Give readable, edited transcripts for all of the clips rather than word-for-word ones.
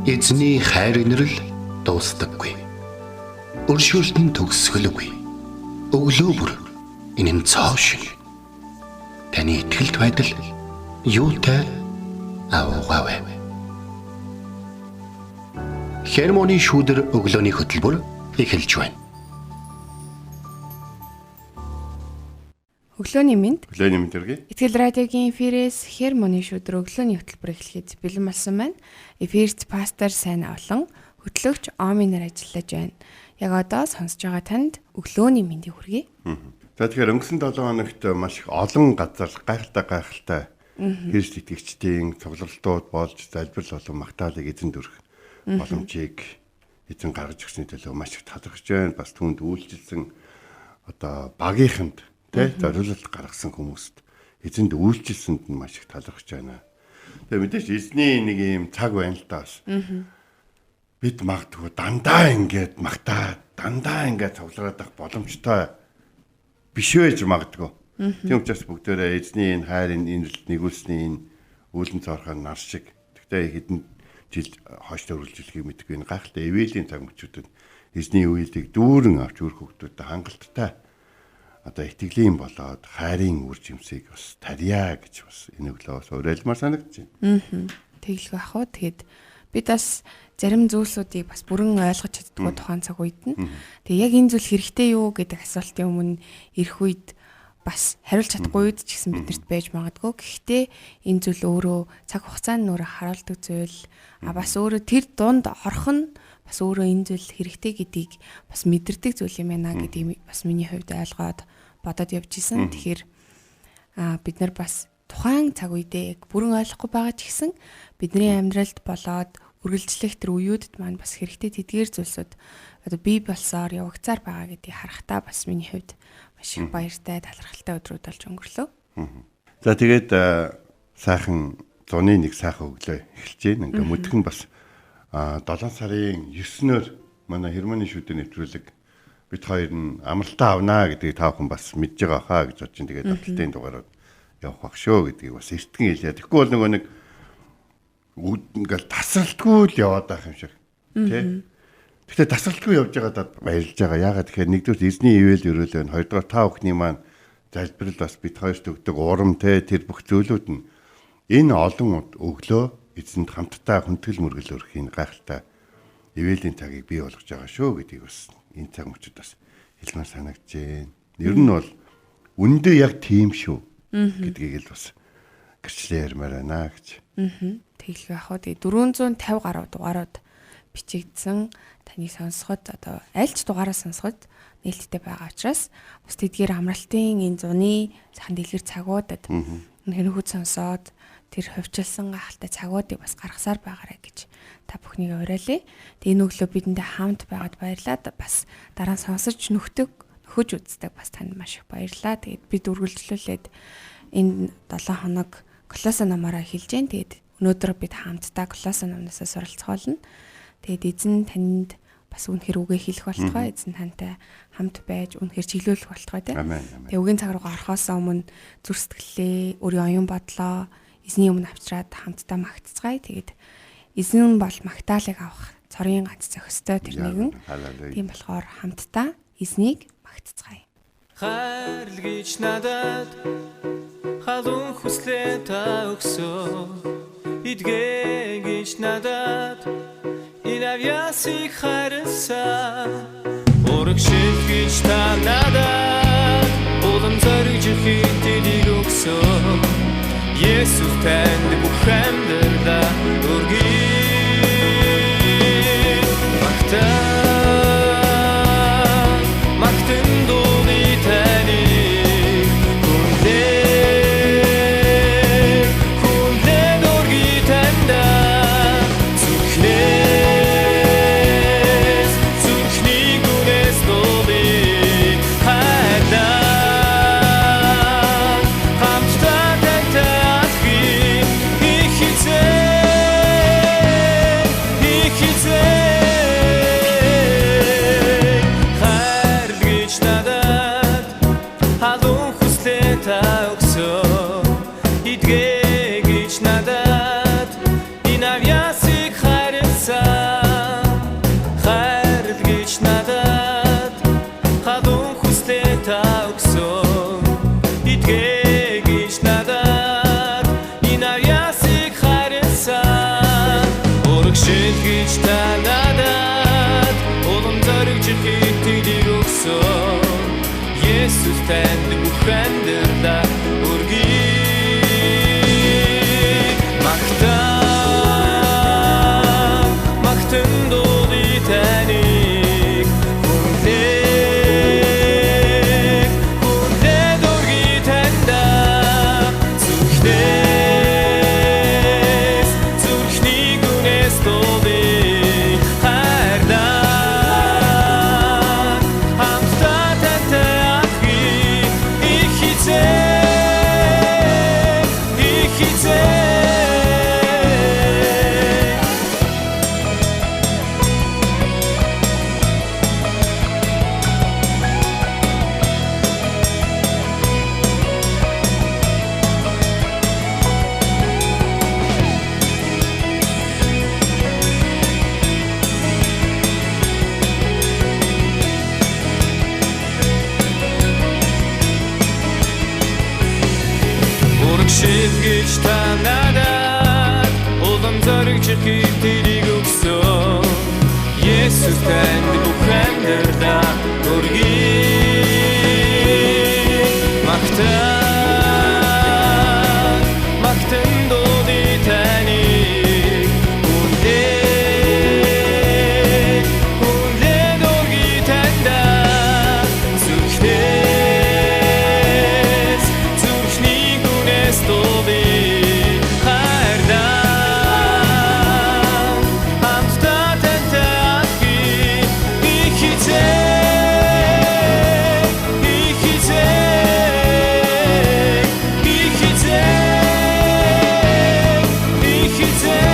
Эзний хайр инрэл дуустдаггүй. Өршөөлт нь төгсгөлгүй. Өглөө бүр энэ нь цоо шин. Таны итгэлт байдал юутай аавгаавэ. Хермоны шүүдэр өглөөний хөтөлбөр эхэлж байна. Өглөөний мэнд. Өглөөний мэнд төргий. Итгэл радиогийн эфирээс Хермоны шүдэр өглөөний хөтөлбөр эхлэхэд бэлэн болсон байна. Эфирт пастор Сайн Авлан, хөтлөгч Оминор ажиллаж байна. Яг одоо сонсож байгаа танд өглөөний мэндийг хүргэе. За тэгэхээр өнгөрсөн 7 хоногт маш их олон газар гайхалтай гайхалтай Христ итгэгчдийн цуглалтууд болж залбирал болон магтаалыг эзэнд өргөх боломжийг эзэн гаргаж өгсөний төлөө маш их талархаж байна. Бас түүнд үйлчилсэн одоо багийнханд тэ зориулалт гаргасан хүмүүст эзэнд үйлчилсэнд нь маш их талархаж байна. Тэгээ мэдээж эзний нэг юм цаг байна л да бас. Бид магадгүй дандаа ингээд магтаа, дандаа ингээд цуглараад байх боломжтой биш байж магадгүй. Тийм учраас бүгдээрээ эзний энэ хайр, энэ нэгүүлсний энэ үүлэн цоорхон нар шиг. Тэгтээ хэдэн жил хойш төрүүлжлэхийг мэдгүй энэ гайхалтай ивэлийн цаг мөчүүдэд эзний үйлийг дүүрэн авч үр хөвгтүүдэд хангалттай одоо итгэлийн болоод хайрын үр жимсийг бас тарья гэж бас энэ өглөө бас уриалмаар санагдаж байна. Тэглэх бах уу. Тэгэд бид бас зарим зүйлсүүдийг бас бүрэн ойлгож чаддгүй тухайн цаг үед нь. Тэгээ яг энэ зүйл хэрэгтэй юу гэдэг асуултын өмнө ирэх үед бас хариулж чадахгүй үед ч гэсэн биднэрт байж магадгүй. Гэхдээ энэ зүйл өөрөө цаг хугацаанд нь өөрөө харуулдаг зүйл. А бас өөрөө тэр дунд орох нь бас өөрөө энэ зүйл хэрэгтэй гэдгийг бас мэдэрдэг зүйл юм байна гэдгийг бас миний хувьд ойлгоод бодоод явж исэн. Тэгэхээр бид нар бас тухайн цаг үедээ яг бүрэн ойлгохгүй байгаа ч гэсэн бидний амьдралд болоод үргэлжлэх тэр үеүүдэд маань бас хэрэгтэй тэдгээр зүйлсүүд одоо бий болсоор явагцаар байгаа гэдгийг харахтаа бас миний хувьд маш их баяртай, талархалтай өдрүүд болж өнгөрлөө. За тэгээд сайхан зуны нэг сайхан өглөө эхэлж байна. Ингээ мэдхэн бас 7 сарын 9-нөр манай Хермоны шүдэн нэвтрүүлэг бид хоёр нь амралтаа авнаа гэдгийг та бүхэн бас мэдж байгаа хаа гэж бодож байна. Тэгээд давталтын дугаарууд явах бах шүү гэдгийг бас эртхэн хэлье. Тэгэхгүй бол нөгөө нэг ингээл тасралтгүй л яваад байх юм шиг тий. Гэхдээ тасралтгүй явж байгаадаа баярлж байгаа. Яагаад тэгэхээр нэгдүгээр эзний ивэл өрөөл байна. Хоёрдугаар та бүхний маань залбирал бас бид хоёрт өгдөг урам тий тэр бүх зүйлүүд нь энэ олон өглөө эзэнд хамтдаа хүндэтгэл мөргөл өрөх энэ гайхалтай ивэлийн цагийг бий болгож байгаа шүү гэдгийг бас энэ цаг мөчид бас хэлмээр санагдаж байна. Ер нь бол үндэ яг тийм шүү гэдгийг л бас гэрчлэн ярмаар байна гэж. Тэглэх байх уу. Тэгээ 450 гаруй дугаарууд бичигдсэн. Таныг сонсоход одоо аль ч дугаараа сонсоход нээлттэй байгаа учраас бас тэдгээр амралтын энэ зуны сайхан дэлгэр цагуудад үнэхээр нөхөд сонсоод тэр хувьчилсан гайхалтай цагуудыг бас гаргасаар байгаарай гэж та бүхнийг уриалъя. Тэгээ энэ өглөө бидэнтэй хамт байгаад баярлалаа. Бас дараа нь сонсож нөхөж үздэг бас танд маш их баярлалаа. Тэгээд бид үргэлжлүүлээд энэ 7 хоног Колосе номоороо эхэлж байна. Тэгээд өнөөдөр бид хамтдаа Колосе номноос суралцах болно. Тэгээд эзэн танд бас үнэхээр үгээ хэлэх болтугай. Эзэн тантай хамт байж үнэхээр чиглүүлэх болтугай тийм. Тэгээ үгийн цаг руугаа орохоос өмнө зүр сэтгэлээ, өөрийн оюун бодлоо эзний өмнө авчираад хамтдаа магтцгаая. Тэгээд эзэн бол магтаалыг авах цорын ганц зохистой тэр нэгэн. Тийм болохоор хамтдаа эзнийг магтцгаая. Хайрл гэж надад халуун хүслээ та өгсөн. Эдгээ гэж надад энэ авьяасыг хайрласан. Урагшил гэж та надад улам зоригж хитэлийг өгсөн. Есүс танд бүх амьдралаа өргөе. Магтаа, магтан дууны таныг хүнлээ, хүнлээ өргөе тандаа. Зүрхнээс, зүрхний гүнээс дуулыг хайрлаа. Хамтдаа тантай алхъя. Их Бөгшил гэж та надад улам зоригжих итгэлийг өгсөн. Есүс танд бүх амьдралаа өргөе. Магтан, магтан дуудъя таныг. Үнэлээд, үнэлээд өргөе таньда. Зүрхнээс, зүрхний гүнээс дуудъя хайрлаа. Хамтдаа тантай алхъя их хизээ, их хизээ, их хизээ, их хизээ.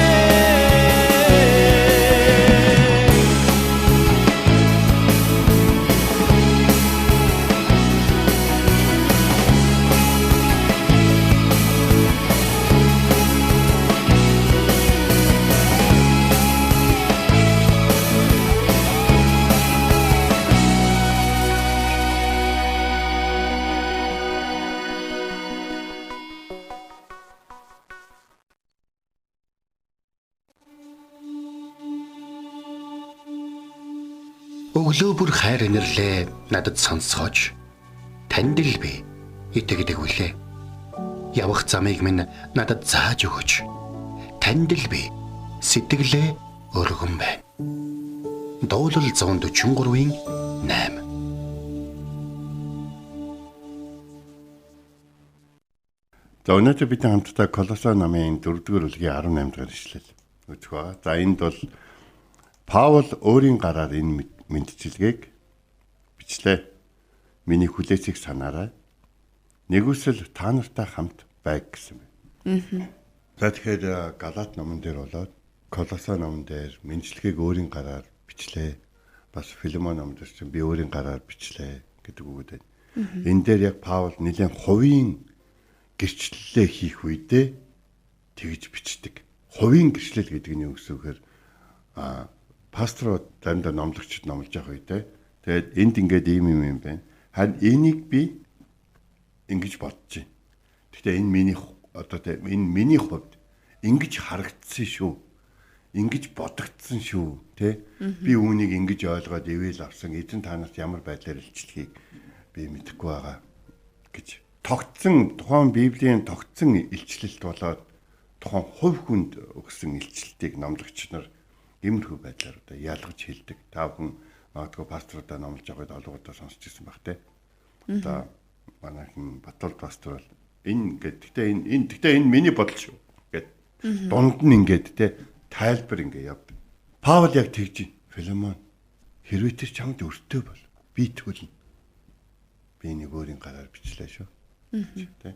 Өглөө бүр хайр инэрлээ надад сонсгооч. Танд л би итгэдэг үлээ. Явах замыг минь надад зааж өгөөч. Танд л би сэтгэлээ өргөн байна. Дуулал 143-ийн 8. За өнөөдөр бидний хамтдаа Колосой намын 4-р бүлгийн 18 дугаар ишлэл үзэх ба. За энд бол Паул өөрийн гараар энэ мэдчилгээг бичлээ. Миний хүлээцийг санаарай. Нэгүсэл та нартай хамт байг гэсэн байна. За тэгэхээр Галат номон дээр болоод Колосой номон дээр мэдчилгээг өөрийн гараар бичлээ. Бас Филимон номон дээр чинь би өөрийн гараар бичлээ гэдэг үг байна. Энэ дээр яг Паул нэлээд хувийн гэрчлэлээ хийх үедээ тэгж бичдэг. Хувийн гэрчлэл гэдэг нь юу гэсэн үг вэ? Пасторууд заримдаа номлогчд номлож явах үедээ тэгээд энд ингээд ийм юм юм байна. Харин энийг би ингэж бодож байна. Гэхдээ энэ миний одоо энэ миний хувьд ингэж харагдсан шүү. Ингэж бодогдсон шүү, тэ? Би үүнийг ингэж ойлгоод ивэл авсан. Эзэн та нарт ямар байдлаар илчлэхийг би мэдэхгүй байгаа гэж тогтсон тухайн Библийн тогтсон илчлэлт болоод тухайн хувь хүнд өгсөн илчлэлтийг номлогч нар иймэрхүү байдлаар одоо ялгаж хэлдэг. Та бүхэн магадгүй пасторудаа номлож байгааг олон удаа сонсч ирсэн байх те. Одоо манайхан Батулд пастор бол энэ ингээд гэхдээ энэ гэхдээ энэ миний бодол шүү гэд дунд нь ингээд те тайлбар ингээд явдаг. Паул яг тэгж байна. Филимон хэрвээ тэр чамд өртөө бол би төлнө. Би энийг өөрийн гараар бичлээ шүү. Тэ.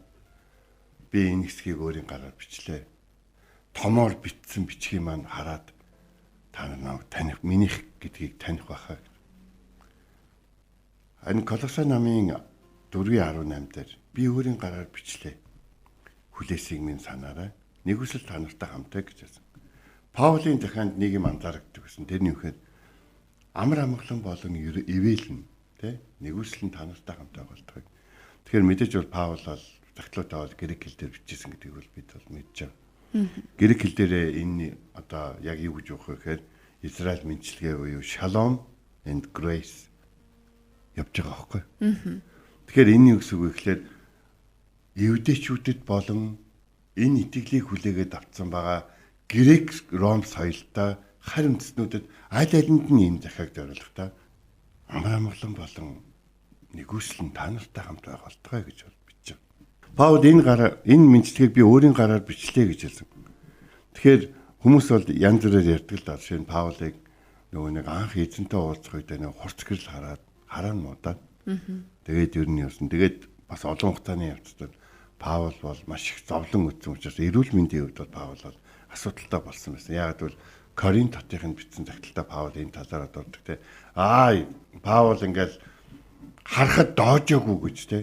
Би энэ хэсгийг өөрийн гараар бичлээ. Томоор бичсэн бичгийг маань хараад та нар намайг таних минийх гэдгийг таних байхаа. Энэ Колосой намын 4:18 дээр би өөрийн гараар бичлээ. Хүлээсийг минь санаарай. Нэгүсэл та нартай хамтаа гэж хэлсэн. Паулийн захианд нэг юм анзаардаг гэсэн. Тэр нь юу гэхээр амар амгалан болон ивэлнэ, тэ? Нэгүсэл нь та нартай хамтаа болтгоо. Тэгэхээр мэдээж бол Паул бол захидлуудаа бол грек хэл дээр бичсэн гэдгийг бол бид бол мэдж байгаа. Грек хэл дээрээ энэ одоо яг юу гэж өгөх вэ гэхээр Израиль мэдчилгээ буюу Shalom and Grace явж байгаа байхгүй. Тэгэхээр энэ юу гэсэн үг вэ гэхээр евдээчүүдэд болон энэ итгэлийг хүлээгээд авцсан байгаа грек ром соёлтой харь үндэстнүүдэд аль алинд нь энэ захиаг зориулахдаа амар амгалан болон нэгүсэл нь та нартай хамт байх болтугай гэж бол бичиж байгаа. Паул энэ гараа энэ мэдчилгээг би өөрийн гараар бичлээ гэж хэлсэн. Тэгэхээр хүмүүс бол янз бүрээр ярьдаг л да. Жишээ нь Паулыг нөгөө нэг анх эзэнтэй уулзах үедээ нэг хурц гэрэл хараад хараа нь муудаад. Тэгээд ер нь явсан. Тэгээд бас олон хугацааны явцад Паул бол маш их зовлон өтсөн учраас эрүүл мэндийн хувьд бол Паул бол асуудалтай болсон байсан. Яг гэвэл Коринт хотын бичсэн захидалтаа Паул энэ талаараа дурддаг те. Аа Паул ингээл харахад доожоогүй гэж те.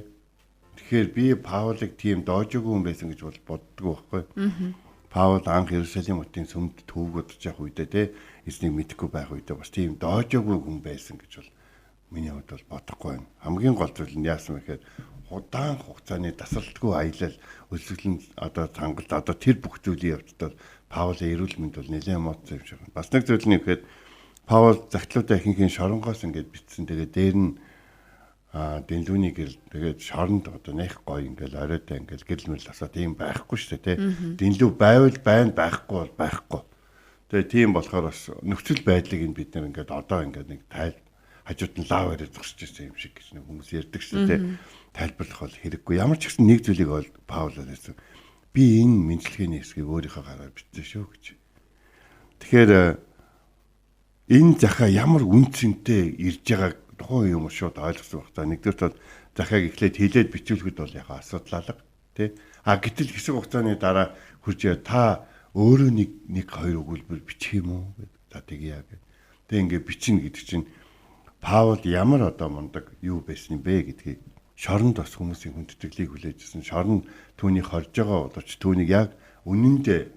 Тэгэхээр би Паулыг тийм доожоогүй хүн байсан гэж бол боддгоо байхгүй. Паул анх Иерусалим хотын сүмд төвөг удаж явах үедээ те эзнийг мэдэхгүй байх үедээ бас тийм доожоогүй хүн байсан гэж бол миний хувьд бол бодохгүй байна. Хамгийн гол зүйл нь яасан бэ гэхээр удаан хугацааны тасралтгүй аялал, өлсгөлэн одоо цангалт одоо тэр бүх зүйлийн явцад Паулын эрүүл мэнд бол нэлээд муудсан юм шиг байна. Бас нэг зүйл нь ихэд Паул загтлуудаа ихэнх нь шоронгоос ингээд битсэн. Тэгээд дээр нь дэнлүүний гэрэл тэгээд шоронд одоо нэх гоё ингээл оройтой ингээл гэрэл мөрл асаа тийм байхгүй шүү дээ тий. Дэнлүү байвал байна, байхгүй бол байхгүй. Тэгээд тийм болохоор бас нөхцөл байдлыг нь бид нэр ингээд одоо ингээд нэг тайл хажууд нь лав яриад зогсож ирсэн юм шиг гэж нэг хүмүүс ярьдаг шүү дээ. Тайлбарлах бол хэрэггүй. Ямар ч гэсэн нэг зүйлийг бол Паул хэлсэн. Би энэ мэдлэгээний хэсгийг өөрийнхөө гараар бичсэн шүү гэж. Тэгэхээр энэ захаа ямар үн цэнтэй ирж байгааг тухайн юм шууд ойлгосон байх та. Нэгдүгээр бол захааг эхлээд хилээд бичүүлэхэд бол яг асуудал алга тий. А гэтэл хэсэг хугацааны дараа хурж та өөрөө нэг хоёр өгүүлбэр бичих юм уу гэдэг. За тэгье гэдэг. Тэг ингээ бичнэ гэдэг чинь Паул ямар одоо мундаг юу байсан бэ гэдгийг шоронд бас хүмүүсийн хүндэтгэлийг хүлээж ирсэн. Шоронд түүний хорж байгаа боловч түүнийг яг үнэндээ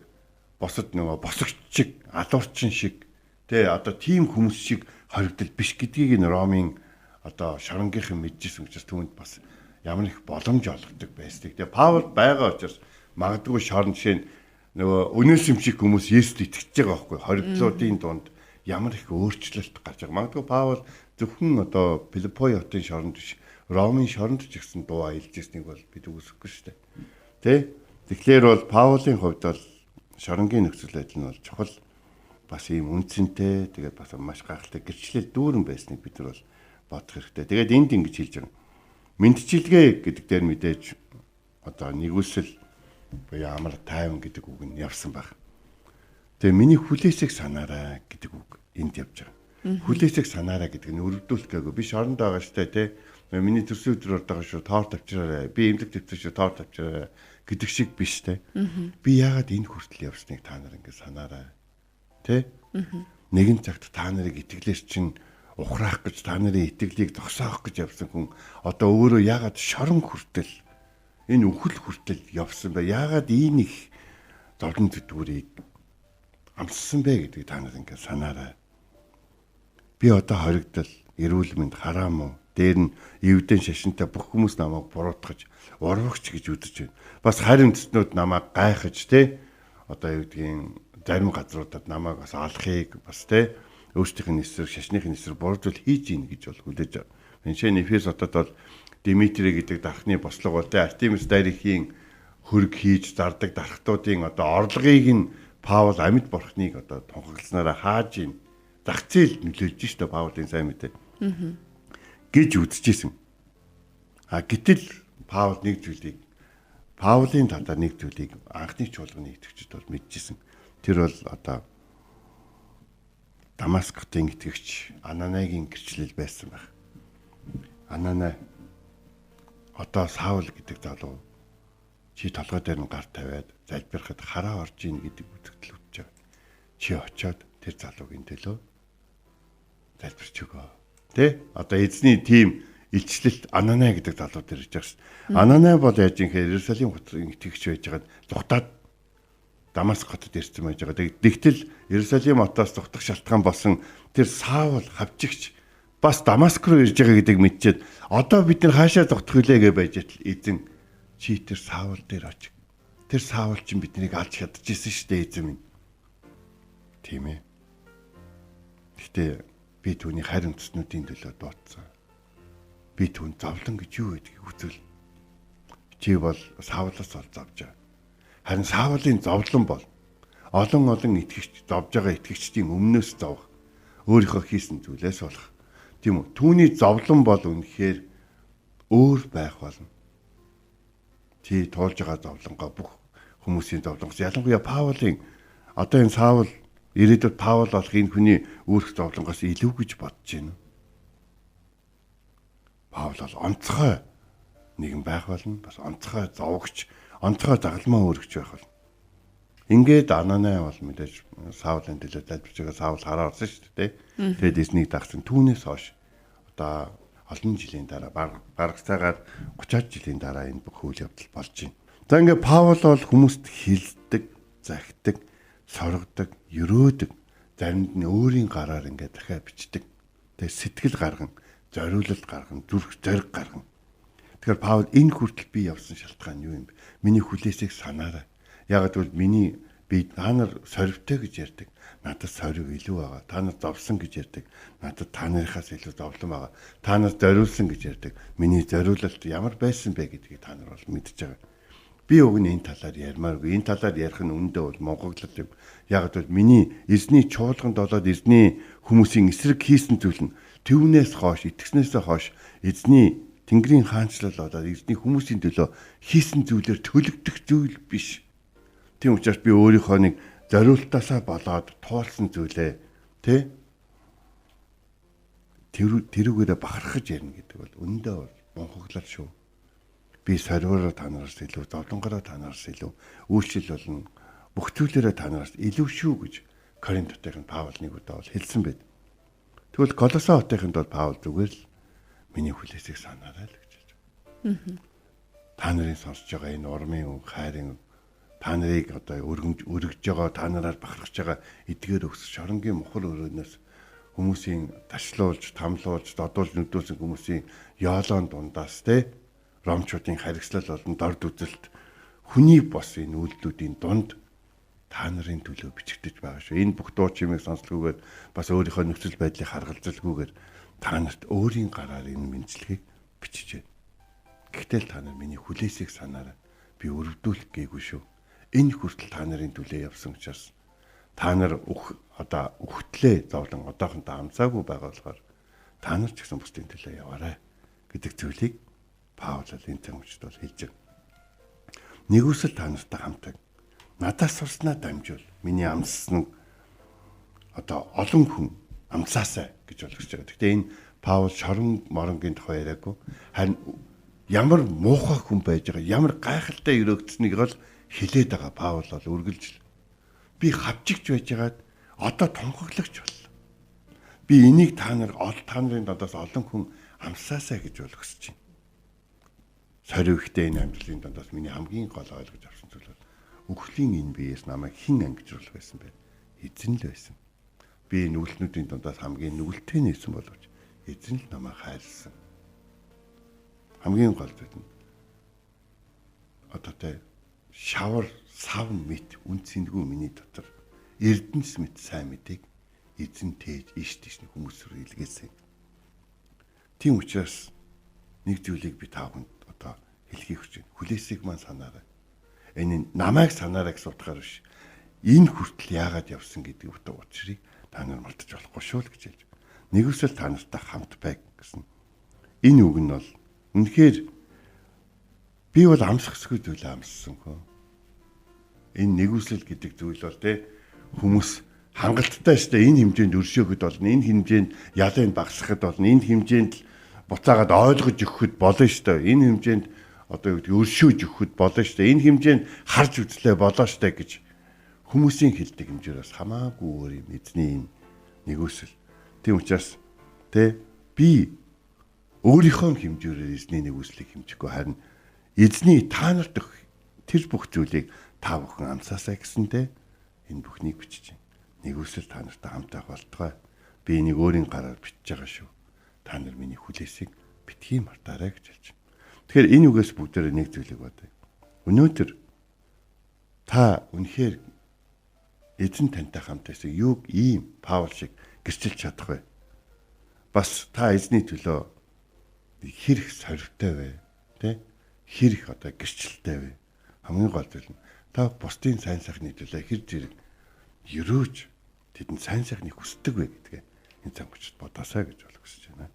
босод нөгөө босогч шиг, алуурчин шиг тэ одоо тийм хүмүүс шиг хоригдол биш гэдгийг нь Ромын одоо шоронгийнхан мэдчихсэн учраас түүнд бас ямар их боломж олгодог байсныг. Тэгээ Паул байгаа учраас магадгүй шорон жишээ нь нөгөө өнөөс юм шиг хүмүүс Есүст итгэж байгаа байхгүй хоригдлуудын дунд ямар их өөрчлөлт гарч байгаа. Магадгүй Паул зөвхөн одоо Филиппой хотын шоронд биш, Ромын шоронд ч гэсэн дуу аялж ирснийг бол бид үгүйсэхгүй шүү дээ. Тэ? Тэгэхээр бол Паулын хувьд бол шоронгийн нөхцөл байдал нь бол чухал бас ийм үнцэнтэй тэгээд бас маш гайхалтай гэрчлэл дүүрэн байсныг бид нар бол бодох хэрэгтэй. Тэгээд энд ингэж хэлж байгаа. Мэдчилгээ гэдэг дээр мэдээж одоо нэгүсэл буюу амар тайван гэдэг үг нь явсан баг. Тэгээ миний хүлээсийг санаарай гэдэг үг энд явж байгаа. Хүлээсийг санаарай гэдэг нь өрөвдүүлэх гээгүй. Би шоронд байгаа штэ тий. Миний төрсөн өдөр ордог шүү, торт авчираарай. Би эмнэлэг твцсэн шүү, торт авчираарай гэдэг шиг биш те. Би яагаад энэ хүртэл явсныг та нар ингэ санаарай. Тэ? Нэгэн цагт та нарыг итгэлээр чинь ухраах гэж, та нарын итгэлийг зогсоох гэж явсан хүн одоо өөрөө яагаад шорон хүртэл энэ үхэл хүртэл явсан бэ? Яагаад ийм их зовлон зүтгүүрийг амссан бэ гэдгийг та нар ингэ санаарай. Би одоо хоригдол, эрүүл мэнд, хараа муу, дээр нь эвдэн шашинтай бүх хүмүүс намайг буруутгаж, урвагч гэж үзэж байна. Бас харь үндэстнүүд намайг гайхаж те одоо юу гэдгийг зарим газруудад намайг бас алахыг бас те өөрсдийнх нь эсрэг, шашных нь эсрэг буруу зүйл хийж ийн гэж бол хүлээж байгаа. Жишээ нь Эфес хотод бол Димитри гэдэг дархны бослого бол те Артемис дайрхийн хөрг хийж зардаг дархтуудын одоо орлогыг нь Паул амьд бурхныг одоо тунхагласнараа хааж ийн зах зээл нөлөөлж штэ Паулын сайн мэдээ. Гэж үзчихсэн. А гэтэл Паул нэг зүйлийг Паулын талаар нэг зүйлийг анхны чуулганы итгэгчид бол мэдчихсэн. Тэр бол одоо Дамаск хотын итгэгч Ананагийн гэрчлэл байсан байх. Ананай одоо Саул гэдэг залуу чи толгой дээр нь гар тавиад залбирахад хараа орж ийн гэдэг үзэгдэл үзэж байгаа. Чи очиод тэр залуугийн төлөө залбирч өгөө. Тэ? Одоо эзний тийм илчлэлт Ананай гэдэг залуу дээр ирж байгаа шин. Ананай бол яаж юм хэ Иерусалим хотын итгэгч байж байгаад зүхтаад Дамаск хотод ирсэн байж байгаа. Тэгтэл Иерусалим хотоос зүхтах шалтгаан болсон тэр Саул хавчигч бас Дамаск руу ирж байгаа гэдгийг мэдчихэд одоо бид нар хаашаа зүхтах вүлээ гэж байж байтал эзэн чи тэр Саул дээр оч. Тэр Саул чинь биднийг алж чадчихсэн шүү дээ эзэн минь. Тийм ээ. Гэхдээ би түүний харь үндэстнүүдийн төлөө дуудсан. Би түүн зовлон гэж юу гэдгийг үзвэл. Чи бол Саулаас ол зовж байгаа. Харин Саулын зовлон бол олон олон итгэгч зовж байгаа итгэгчдийн өмнөөс зовх, өөрийнхөө хийсэн зүйлээс болох. Тийм үү? Түүний зовлон бол үнэхээр өөр байх болно. Чи туулж байгаа зовлонгоо бүх хүмүүсийн зовлонгоос ялангуяа Паулын одоо энэ Саул ирээдүйд Паул болох энэ хүний үүрэх зовлонгоос илүү гэж бодож байна. Паул бол онцгой нэгэн байх болно. Бас онцгой зовгч, онцгой загалмаа өргөч байх болно. Ингээд Ананай бол мэдээж Саулын төлөө залбирч байгаа Саул хараа орсон шүү дээ. Тэгээд эзнийг дагсан. Түүнээс хойш одоо олон жилийн дараа барагцаагаар 30 жилийн дараа энэ бүх үйл явдал болж байна. За ингээд Паул бол хүмүүст хилдэг, захидаг, соргодог, өрөөдөг, заримд нь өөрийн гараар ингээд дахиад бичдэг. Тэгээд сэтгэл гарган, зориулалт гарган, зүрх зориг гарган. Тэгэхээр Паул энэ хүртэл би явсан шалтгаан юу юм бэ? Миний хүлээсийг санаарай. Яг гэвэл миний би та нар сорвтой гэж ярьдаг. Надад сорив илүү байгаа. Та нар зовсон гэж ярьдаг. Надад та нарынхаас илүү зовлон байгаа. Та нар зориулсан гэж ярьдаг. Миний зориулалт ямар байсан бэ гэдгийг та нар бол мэдж байгаа. Би уг нь энэ талаар ярмааргүй. Энэ талаар ярих нь үүндээ бол монгоглол юм. Яг гэвэл миний эзний чуулганд болоод эзний хүмүүсийн эсрэг хийсэн зүйл нь түүнээс хойш, итгэснээсээ хойш эзний Тэнгэрийн хаанчлал болоод эзний хүмүүсийн төлөө хийсэн зүйлээр төлөгдөх зүйл биш. Тийм учраас би өөрийнхөө нэг зориултаасаа болоод туулсан зүйлээ тэ тэрүүгээрээ бахархаж ярина гэдэг бол үүндээ бол мунхаглал шүү. Би сорвиороо та нараас илүү, зовлонгороо та нараас илүү, үйлчлэл болон бүх зүйлээрээ та нараас илүү шүү гэж Коринт хотынд Паул нэг удаа бол хэлсэн байд. Тэгвэл Колосой хотынд бол Паул зүгээр л миний хүлээсийг санаарай л гэж хэлж байна. Та нарын сонсож байгаа энэ урмын үг, хайрын үг, та нарыг одоо өргөж байгаа, та нараар бахархаж байгаа эдгээр өс шоронгийн мухар өрөөнөөс хүмүүсийн ташлуулж, тамлуулж, додуулж нүдүүлсэн хүмүүсийн ёолоон дундаас те ромчуудын харгислал болон дорд үзэлт хүний бос энэ үйлдэлүүдийн дунд та нарын төлөө бичигдэж байгаа шүү. Энэ бүх дуу чимээг сонслгүйгээр бас өөрийнхөө нөхцөл байдлыг харгалзалгүйгээр та нарт өөрийн гараар энэ мэндчилгээг бичиж байна. Гэхдээ л та нар миний хүлээсийг санаарай. Би өрөвдүүлэх гээгүй шүү. Энэ хүртэл та нарын төлөө явсан учраас та нар одоо үхтлээ зовлон одоохондоо амсаагүй байгаа болохоор та нар ч гэсэн бусдын төлөө яваарай гэдэг зүйлийг Паул энэ цаг мөчид бол хэлж байна. Нэгүсэл та нартай хамт байна. Надаас сурснаа дамжуул. Миний амссан одоо олон хүн амсаасай гэж болгож байгаа. Гэхдээ энэ Паул шорон моронгийн тухай яриаггүй. Харин ямар муухай хүн байж байгаа, ямар гайхалтай өрөөгдсөнийг л хэлээд байгаа. Паул бол үргэлжил би хавчигч байжгаад одоо тунхаглагч боллоо. Би энийг та нар та нарын дадаас олон хүн амсаасай гэж бол хүсэж байна. Сорив ихтэй энэ амьдралын дундаас миний хамгийн гол ойлгож авсан зүйл бол үхлийн энэ биеэс намайг хэн ангижруулах байсан бэ? Эзэн л байсан. Би нүгэлтнүүдийн дундаас хамгийн нүгэлтэй нээсэн боловч эзэн л намайг хайрлсан. Хамгийн гол зүйл нь одоо тэ шавар сав мэт үн цэндгүү миний дотор эрдэнэс мэт сайн мэдээг эзэн тээж иш тийш хүмүүс рүү илгээсэн. Тийм учраас нэг зүйлийг би та бүхэнд одоо хэлхийг хүсэж байна. Хүлээсийг маань санаарай. Энэ намайг санаарай гэсэн утгаар биш. Энэ хүртэл яагаад явсан гэдэг утга учирыг та нар мартаж болохгүй шүү л гэж хэлж. Нэгүсэл та нартай хамт бай гэсэн. Энэ үг нь бол үнэхээр би бол амсах ёсгүй зүйл амссан хөө. Энэ нэгүсэл гэдэг зүйл бол тэ хүмүүс хангалттай шүү дээ. Энэ хэмжээнд өршөөхөд болно. Энэ хэмжээнд ялыг багасгахад болно. Энэ хэмжээнд л буцаагаад ойлгож өгөхөд болно шүү дээ. Энэ хэмжээнд одоо юу гэдэг өршөөж өгөхөд болно шүү дээ. Энэ хэмжээнд харж үзлээ болоо шүү дээ гэж хүмүүсийн хэлдэг хэмжээрээс хамаагүй өөр юм эзний энэ нэгүсэл. Тийм учраас тэ би өөрийнхөө хэмжээрээр эзний нэгүслийг хэмжихгүй, харин эзний та нарт тэр бүх зүйлийг та бүхэн амсаасай гэсэндээ энэ бүхнийг бичиж байна. Нэгүсэл та нартай хамт байх болтугай. Би энийг өөрийн гараар бичиж байгаа шүү. Та нар миний хүлээсийг битгий мартаарай гэж хэлж байна. Тэгэхээр энэ үгээс бүгдээрээ нэг зүйлийг бодъё. Өнөөдөр та үнэхээр эзэн тантай хамт байсан юуг ийм Паул шиг гэрчилж чадах вэ? Бас та эзний төлөө хэрэг сорвтой вэ? Тэ? Хэрэг одоо гэрчлэлтэй вэ? Хамгийн гол зүйл нь та бусдын сайн сайхны төлөө хэр зэрэг ерөөж тэдэнд сайн сайхныг хүсдэг вэ гэдгээ энэ цаг мөчид бодоосай гэж бол хүсэж байна.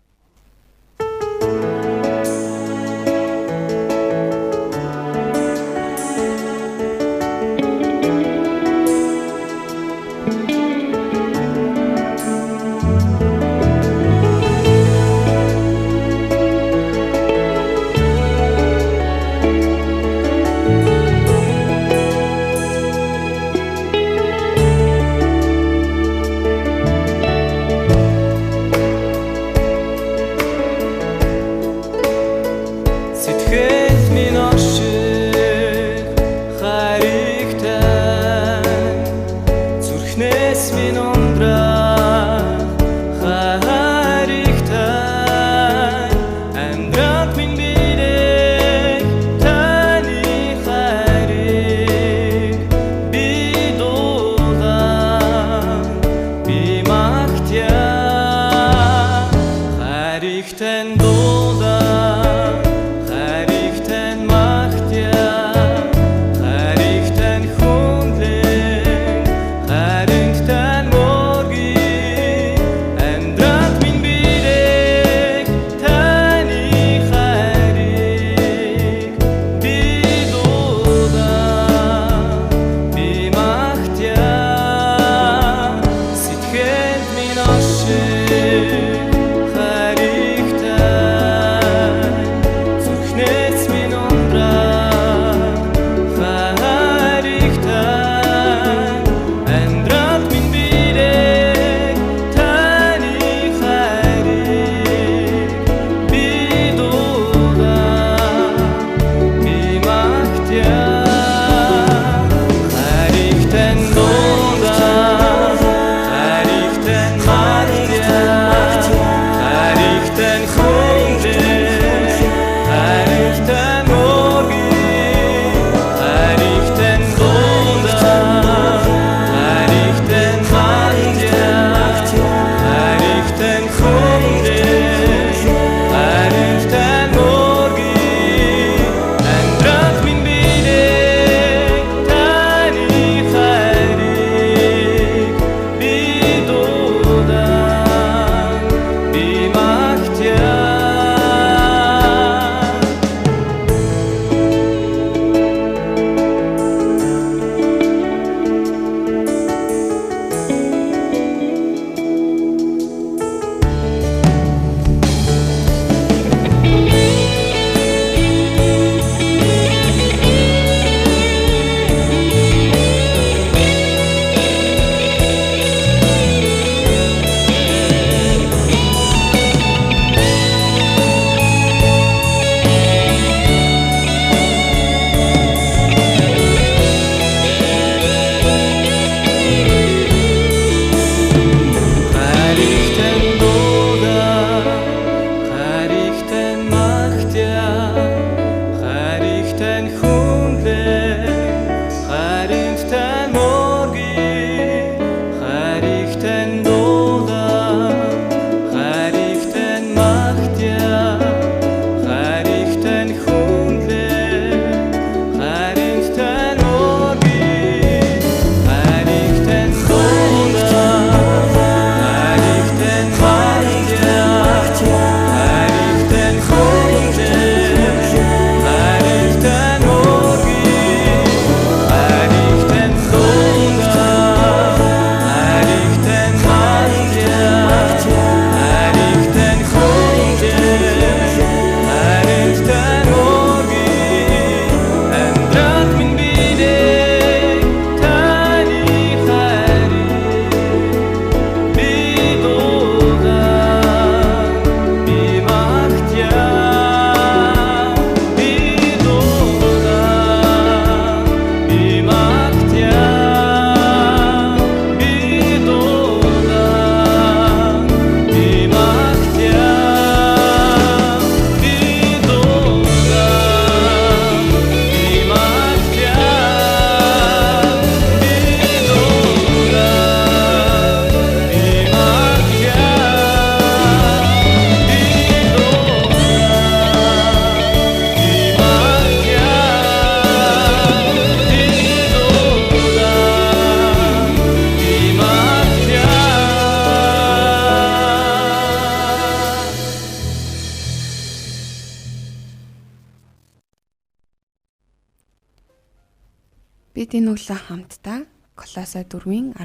Бид энэ өглөө хамтдаа Колосай 4:18.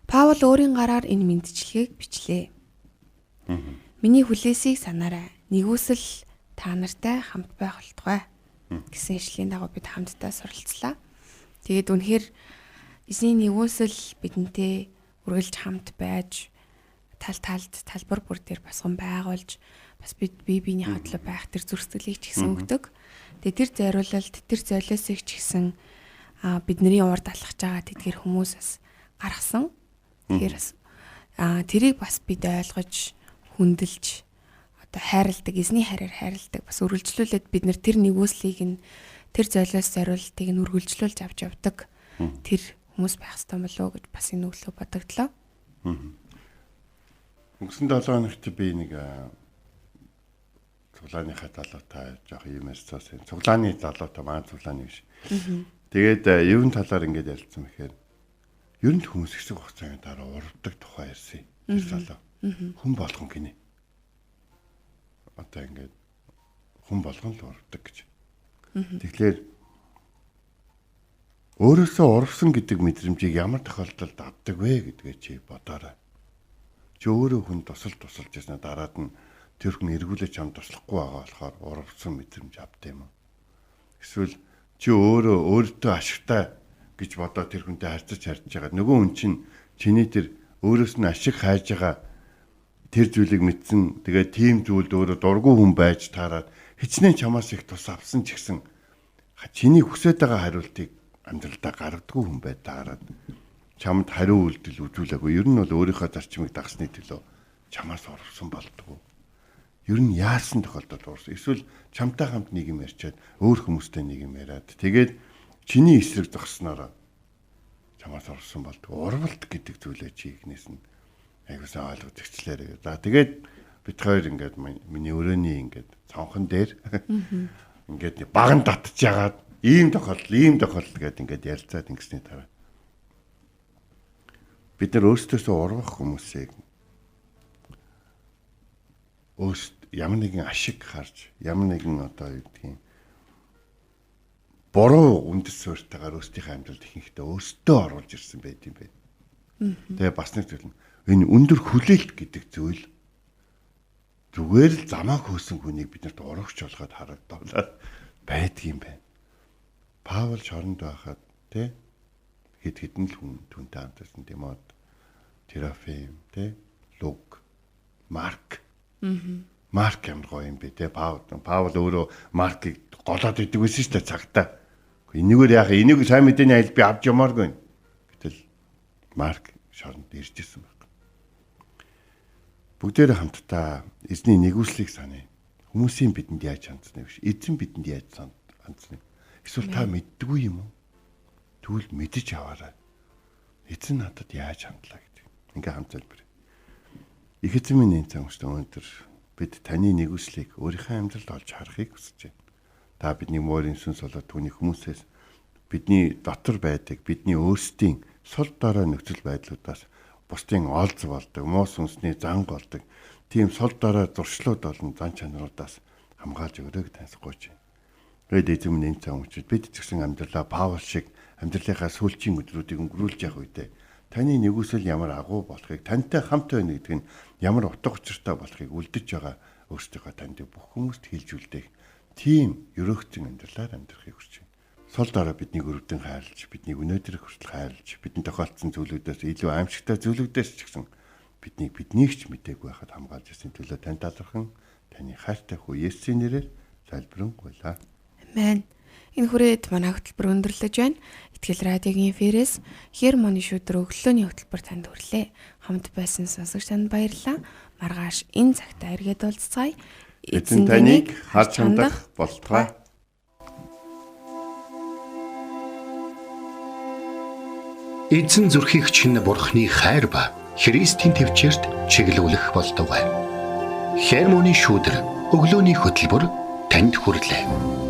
Паул өөрийн гараар энэ мэдчилгээг бичлээ. Миний хүлээсийг санаарай. Нэгүсэл та нартай хамт байх болтугай гэсэн ишлэлийн дагуу бид хамтдаа суралцлаа. Тэгээд үнэхээр эзний нэгүсэл бидэнтэй үргэлж хамт байж тал талд талбар бүр дээр босгон байгуулж бас бид бие биений хотлоо байх тэр зүрх сэтгэлийг ч гэсэн өгдөг. Тэгээд тэр зориулалт, тэр золиосыг ч гэсэн бидний урд алхаж байгаа тэдгэр хүмүүс бас гаргасан. Тэгэхээр бас тэрийг бас бид ойлгож, хүндэлж одоо хайрладаг, эзний хайраар хайрладаг бас үргэлжлүүлээд бид нэр тэр нэгүслийг нь тэр золиос зориултыг нь үргэлжлүүлж авч явдаг тэр хүмүүс байх ёстой болов уу гэж бас энэ өглөө бодогдлоо. Өнгөрсөн 7 хоногт би нэг цуглааныхаа залуутай жоох юм ярьцаасан. Цуглааны залуутай маань цуглааны биш. Тэгээд юун талаар ингэж ярилцсан бэхээр ер нь хүмүүс хэсэг хугацааны дараа урвдаг тухай ярьсан. Тэр залуу. Хүн болгон гинэ. Одоо ингээд хүн болгон л урвдаг гэж. Тэгэхээр өөрөөсөө урвсан гэдэг мэдрэмжийг ямар тохиолдолд авдаг вэ гэдгээ чи бодоорой. Чи өөрөө хүн тусалж яснаа дараад нь тэр хүн эргүүлээ чам туслахгүй байгаа болохоор урвсан мэдрэмж авд юм уу? Эсвэл чи өөрөө өөртөө ашигтай гэж бодоо тэр хүнтэй харьцаж харьж байгаа. Нөгөө хүн чинь чиний тэр өөрөөс нь ашиг хайж байгаа тэр зүйлийг мэдсэн. Тэгээ тийм зүйлд өөрөө дургүй хүн байж таарад хичнээн чамаас их тус авсан ч гэсэн чиний хүсэж байгаа хариултыг амьдралдаа гаргадаггүй хүн байж таарад чамд хариу үйлдэл үзүүлээгүй. Ер нь бол өөрийнхөө зарчмыг дагсны төлөө чамаас урвсан болдгоо. Ер нь яасан тохиолдолд урвсан. Эсвэл чамтай хамт нэг юм ярьчаад өөр хүмүүстэй нэг юм яриад тэгээд чиний эсрэг зогсноороо чамаас урвсан болдгоо. Урвалт гэдэг зүйлээ чи ихнээс нь айгуусан ойлгож ихчлээрэй. За тэгээд бид хоёр ингээд миний өрөөний ингээд цонхон дээр ингээд баган татж ягаад ийм тохиолдол гэдэг ингээд ярилцаад ингэсний дараа бид нар өөрсдөөсөө урвах хүмүүсийг өөрсд ямар нэгэн ашиг харж, ямар нэгэн одоо юу гэдгийг буруу үндэс суурьтайгаар өөрсдийнхээ амьдралд ихэнхдээ өөрсдөө оруулж ирсэн байт юм байна. Тэгээ бас нэг зүйл нь энэ өндөр хүлээлт гэдэг зүйл зүгээр л замаа хөөсөн хүнийг биднэрт урагч болгоод харагдуулаад байдгийм байна. Паул шоронд байхад тэ хэд хэдэн л хүн түнтэй хамт байсан. Тимот, Терафим, тэ Лук, Марк. Марк ямар гоё юм бэ тэ. Паул өөрөө Маркийг голоод идэг байсан шүү дээ цагтаа. Энэгээр яах энийг сайн мэдээний аялал би авч ямааргүй. Гэтэл Марк шоронд ирж исэн баг. Бүгдээрээ хамтдаа эзний нэгүслийг саная. Хүмүүсийн бидэнд яаж хандсаныг биш. Эзэн бидэнд яаж хандсаныг. Эсвэл та мэддэггүй юм уу? Тэгвэл мэдэж аваарай. Эзэн надад яаж хандлаа гэдэг. Ингээ хамт залбир. Их эзэн минь энэ цаг мөчид өнөөдөр бид таны нэгүслийг өөрийнхөө амьдралд олж харахыг хүсэж байна. Та бидний морин сүнс болоод түүний хүмүүсээс бидний дотор байдаг бидний өөрсдийн сул дорой нөхцөл байдлуудаас бусдын олз болдог, муу сүнсний занг болдог тийм сул дорой зуршлууд болон зан чанаруудаас хамгаалж өгөөрэй гэж тансахгүй чинь. Тэгээд эзэн минь энэ цаг мөчид бид ч гэсэн амьдралаа Паул шиг амьдралынхаа сүүлчийн өдрүүдийг өнгөрүүлж явах үедээ таны нэгүсэл ямар агуу болохыг, тантай хамт байна гэдэг нь ямар утга учиртай болохыг үлдэж байгаа өөрсдийнхөө танд бүх хүмүүст хэлж үлдээх тийм ерөөхцөн амьдралаар амьдрахыг хүсэж байна. Сул дорой биднийг өрөвдөн хайрлаж, биднийг өнөөдөр хүртэл хайрлаж, бидний тохиолдсон зүйлүүдээс илүү аимшигтай зүйлүүдээс ч гэсэн биднийг биднийг ч мдээгүй байхад хамгаалж ирсэн төлөө тань талархан таны хайртай хүү Есүсийн нэрээр залбирanгуйлаа. Амен. Энэ хүрээд манай хөтөлбөр өндөрлөж байна. Итгэл радиогийн эфирээс Хермоны шүдэр өглөөний хөтөлбөр танд хүрлээ. Хамт байсан сонсогч танд баярлалаа. Маргааш энэ цагтаа эргээд уулзцаая. Эзэн таныг харж хандах болтугай. Эзэн зүрхийг чинь Бурхны хайр ба Христийн төвчөрт чиглүүлэх болтугай. Хермоны шүүдэр өглөөний хөтөлбөр танд хүрлээ.